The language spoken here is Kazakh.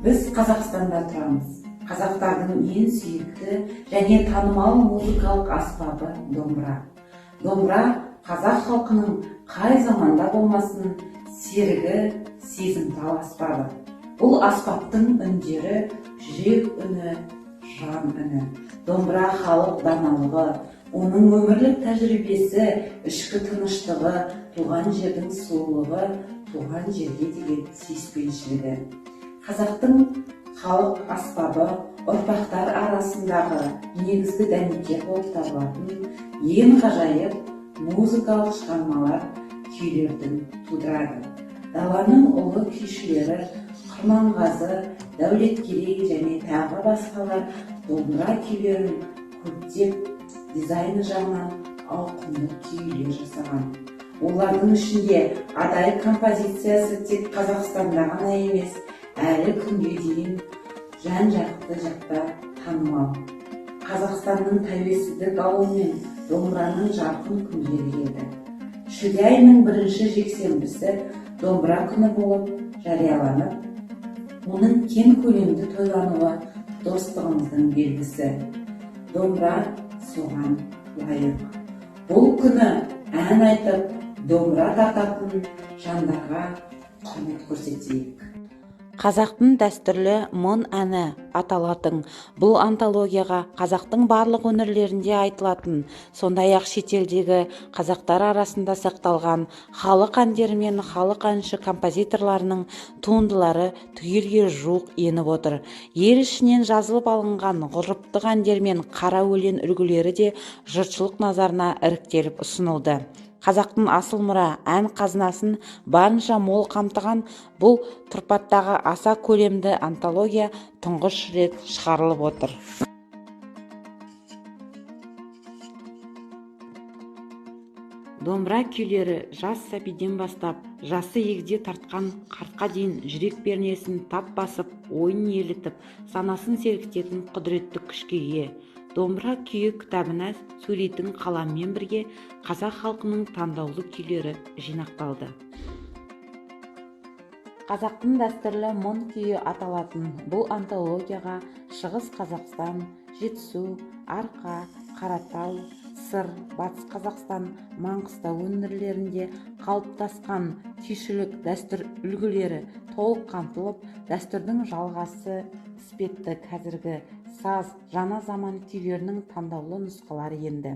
Біз Қазақстанда тұрамыз. Қазақтардың ең сүйікті және танымал музыкалық аспабы – домбыра. Домбыра – қазақ халқының қай заманда болмасын серігі, сезімтал аспабы. Бұл аспаптың үндері – жүрек үні, жан үні. Домбыра – халық даналығы, оның өмірлік тәжірибесі, ішкі тыныштығы, туған жердің сұлулығы, туған жерге деген сүйіспеншілігі. Қазақтың халық аспабы ұрпақтар арасындағы негізгі дәнекер болып табылатын ең ғажайып музыкалық шығармалар, күйлердің тудырады. Даланың ұлы күйшілері Құрманғазы, Дәулеткерей және тағы басқалар домбыра күйлерін көптеп, дизайны жағынан ауқымды күйлер жасаған. Олардың ішінде «Адай» композициясы тек Қазақстанда ғана емес, әлі күнге дейін жан жақты жақта танымал. Қазақстанның тәуелсіздік алуымен домбыраның жарқын күндері келді. Шілде айының бірінші жексенбісі Домбыра күні болып жарияланып, оның кең көлемді тойлануы – достығымыздың белгісі. Домбыра соған лайық. Бұл күні ән айтып, домбыра тартатын жандарға құрмет көрсетейік. Қазақтың дәстүрлі «Мың әні» аталатын бұл антологияға қазақтың барлық өңірлерінде айтылатын, сондай-ақ шетелдегі қазақтар арасында сақталған халық әндері мен халық әнші композиторларының туындылары түгелге жуық еніп отыр. Ел ішінен жазылып алынған ғұрыптық әндер мен қара өлең үлгілері де жұртшылық назарына іріктеліп ұсынылды. Қазақтың асыл мұра, ән қазынасын барынша мол қамтыған бұл тұрпаттағы аса көлемді антология тұңғыш рет шығарылып отыр. Домбыра күйлері жас сәбиден бастап жасы егде тартқан қартқа дейін жүрек пернесін тап басып, ойын елітіп, санасын сергітетін құдіретті күшке ие. «Домбыра күйі» кітабына сөйлейтін қаламмен бірге қазақ халқының таңдаулы күйлері жинақталды. Қазақтың дәстүрлі «Мың күйі» аталатын бұл антологияға Шығыс Қазақстан, Жетісу, Арқа, Қаратау, Сыр, Батыс Қазақстан, Маңғыстау өңірлерінде қалыптасқан күйшілік дәстүр үлгілері толық қамтылып, дәстүрдің жалғасы іспетті қазіргі саз, жаңа заман күйлерінің таңдаулы нұсқалары енді.